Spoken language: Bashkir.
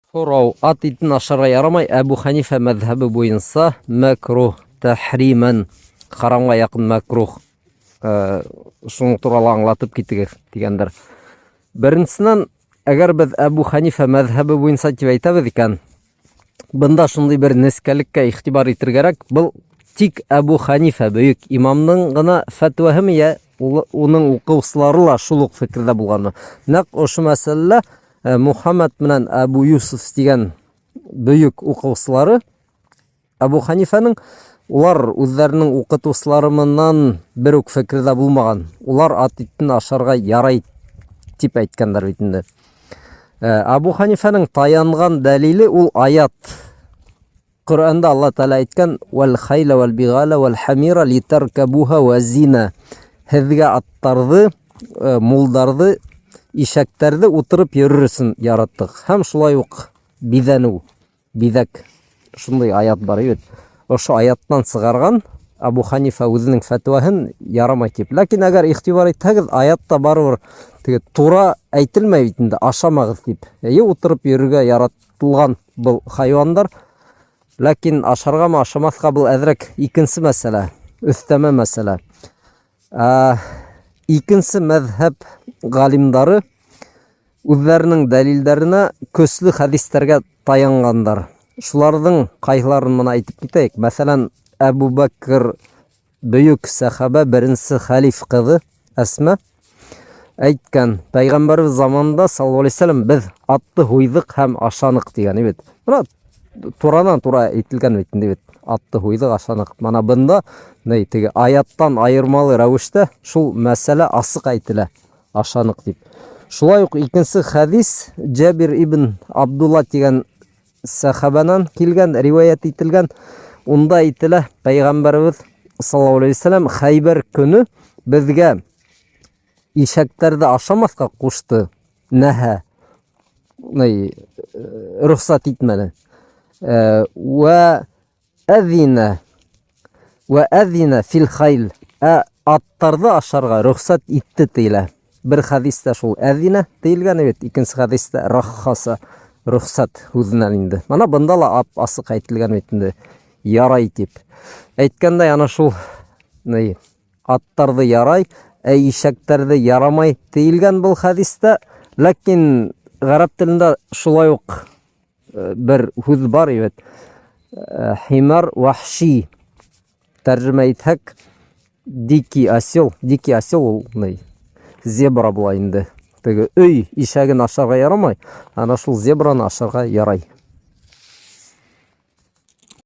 Һорау, Ат итен ашарға ярамай, Әбү Хәнифә мәҙһәбе буйынса мәкруһ, тәхримән, харамға яҡын мәкруһ. Э, шуның турала аңлатып китегеҙ, тигәндәр. Беренсенән, әгәр беҙ Әбү Хәнифә мәҙһәбе буйынса тип әйтәбеҙ икән, бында шундый бер нескәлеккә игътибар итергә кәрәк. Был тик Әбү Хәнифә бөйөк имамның гына фәтвәһеме йә уның уҡыусылары ла шул уҡ фекерҙә булғанмы? Нәҡ ошо мәсьәләлә Э, Мухаммад менән Әбу Юсуф дигән бөйөк уҡыусылары Әбу Ханифәнең улар үҙҙәренең уҡытыусылары менән бер үк фекерҙә булмаған. Улар ат итен ашарға ярай дип әйткәндәр бит инде. Э, Әбу Ханифәнең таянған дәлиле ул аят. Коръәндә Алла Тәгалә әйткән: "Вәл хайла вәл бигала вәл хамира литаркабуха ва зина". Һеҙгә аттарҙы, э, мулдарҙы, ишәктәрҙе утырып йөрөр өсөн яраттыҡ. Һәм шулай уҡ биҙәнеү, биҙәк. Шундай аят бар бит. Ошо аяттан сығарған Абу Ханифа үҙенең фәтүәһен ярамай тип. Ләкин әгәр игътибар итһәгеҙ, аятта барыбер теге тура әйтелмәй бит инде, ашамағыҙ тип. Эйе, утырып йөрөргә яратылған был хайуандар. Ләкин ашарғамы, ашамаҫҡа был әҙерәк икенсе мәсьәлә, өҫтәмә мәсьәлә. Ә, икенсе мәҙһәб ғалимдары үҙҙәренең дәлилдәренә көслө хәдистәргә таянғандар. Шуларҙың ҡайһыларын мына әйтеп китәйек. Мәҫәлән, Әбу Бәкр Бөйөк сәхабә беренсе хәлиф кызы Әсмә әйткән, Пәйгамбәребез заманында саллаллаһу алейһи вәсәлләм без атты һуйҙыҡ һәм ашаныҡ дигән бит. Мына туранан тура әйтелгән бит инде бит. Атты һуйҙыҡ, ашаныҡ. Мына бында ни теге аяттан айырмалы рәүештә шул мәсьәлә асыҡ әйтелә. Ашаныҡ дип. Шулай ук икенсе хәдис Җабир ибн Абдулла дигән Сәхабәнән килгән, риваять ителгән. Унда әйтелә, Пәйғәмбәребеҙ саллаллаһу алейһи вәсәләм Хәйбәр көне беҙгә ишәктәрҙе ашамаҫҡа ҡушты. Нәһә. Ни, э, рөхсәт итмәне. Э, вә Әҙинә вә әҙинә фил хайл. Ә аттарҙы ашарға рөхсәт итте тиелә. Бер хәдистә шул әҙинә тиелгән бит, икенсе хәдистә раххаса рөхсәт һүҙенән инде. Мына бында ла ап асыҡ әйтелгән бит инде. Ярай дип. Әйткәндәй, ана шул ни аттарҙы ярай, ә ишәктәрҙе ярамай тиелгән был хәдистә. Ләкин ғәрәп телендә шулай уҡ Э, бер һүҙ бар бит. Э, химар вахши тәржемә итһәк, дикий осел, дикий осел ул ни? Зебра була инде. Теге өй ишәген ашарға ярамай, ана шул зебраны ашарға ярай.